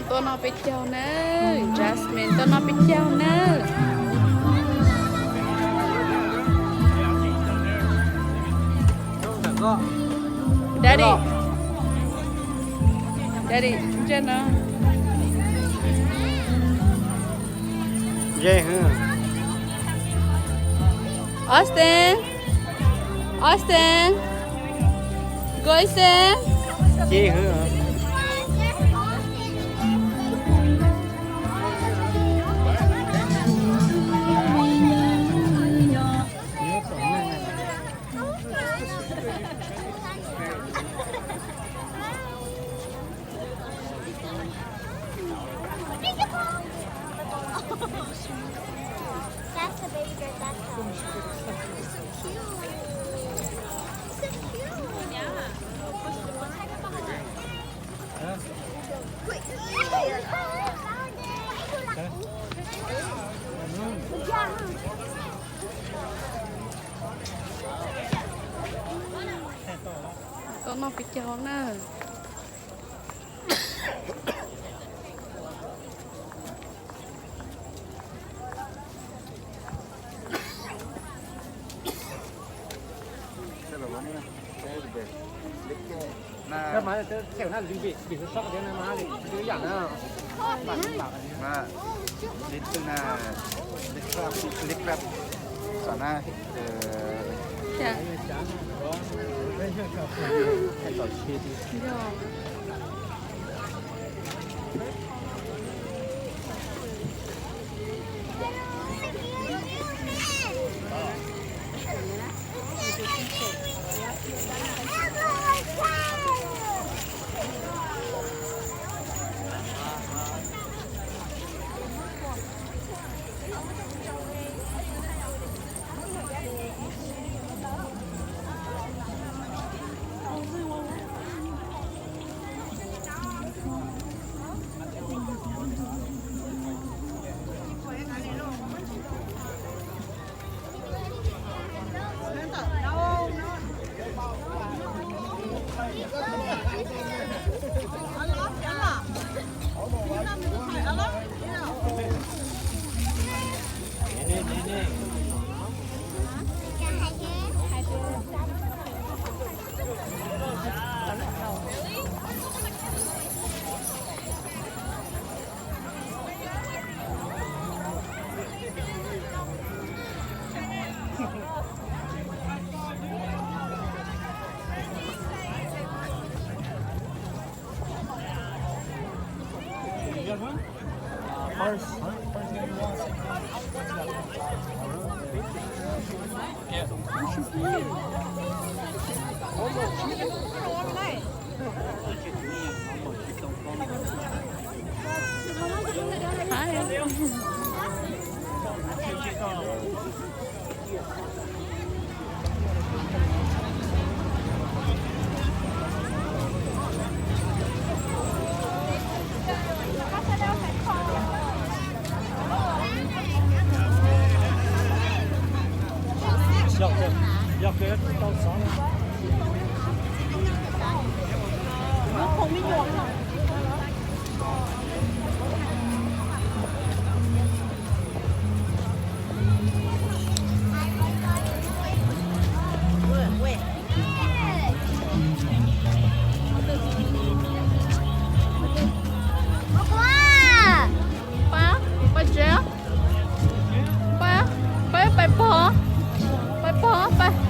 Tuaj noj peb caug nawb, Jasmine tuaj noj peb caug nawb. Daddy, Daddy, ntsia no. Austin, Austin, go inside. That's a baby bird. That's all. So cute. So cute. Yeah. Tuaj noj peb caug na. Pab, pab tsev, pab, pab pais pog, pais pog pais.